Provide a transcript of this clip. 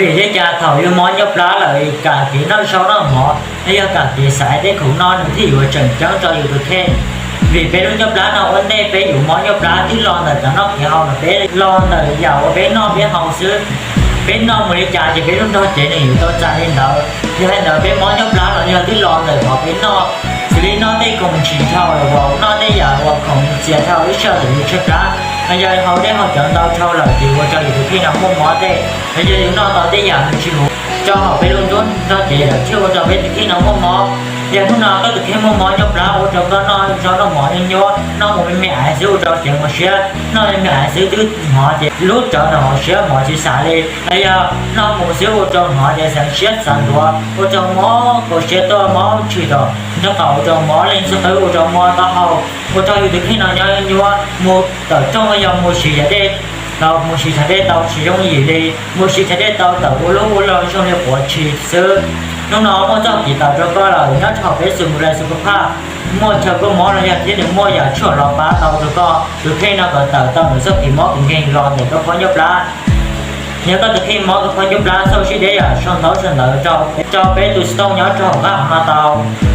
Vim li cas thaum yus mob ncuab plab lawm kam kev noj zaub noj mov, los yog kam kev xaiv tej khoom no nws thiaj yuav tseem ceeb rau yus tus kheej? Vim peb lub ncuab plab no ua ntej peb yuav mob ncuab plab twb los ntawm cov noj kev haus ntawm peb, los ntawm yam uas peb noj peb haus xwb. Peb noj mus li cas ces peb lub nrog cev nws yuav tau txais li ntawd. Yog li ntawd peb mob ncuab plab los yog twb los ntawm qhov peb noj, xws li noj tej khoom tsis dhau los noj tej yam uas khoom txias dhau ib sij hawm thaum yus tshaib plab, los yog haus dej haus cawv ntau dhau lawm ces ua rau yus tus kheej no muaj mob tej. Los yog yus noj tau tej yam nws tsis huv rau hauv peb lub nrog cev lawm thiaj ua rau peb tus kheej no muaj mob. Yog hnub no koj tus kheej muaj mob ncuab plab ua rau koj noj zaub noj mov nyuaj nyuaj, noj mus me me aiv xwb ua rau ceev hauv siab, noj me me aiv xwb twb hnov ces lub rawv ntawm hauv siab mov tsis xav li, los yog noj mus xwb ua rau hnov ces xeev siab xav ntuav, ua rau mob kaus siab tuaj, mob tshwm tom nraub qaum, ua rau mob leej xub qwb, ua rau mob taub hau, ua rau yus tus kheej no nyob nyuaj, mus tawm rooj yog mus siv yam dej, los mus siv thav dej tau tsis yooj yim li, mus siv thav dej tau tawm ua lub ua log zoo li quav tshis xwb. Hnub no muaj txoj kev tawm rau koj lawm nyob rau hauv peb xus mus lais xus koj phaj, muaj chaw kua mob los yog thiab nws muaj yam tshuaj los pab tau rau koj tus kheej no kom tawm tau nws txoj kev mob kev nkeeg los ntawm koj qhov ncuab plab. Yog koj tus kheej mob koj qhov ncuab plab xauj sib deb yam sau ntaub sau ntawv rau peb tus xov tooj nyob rau hauv qab hauv no tau.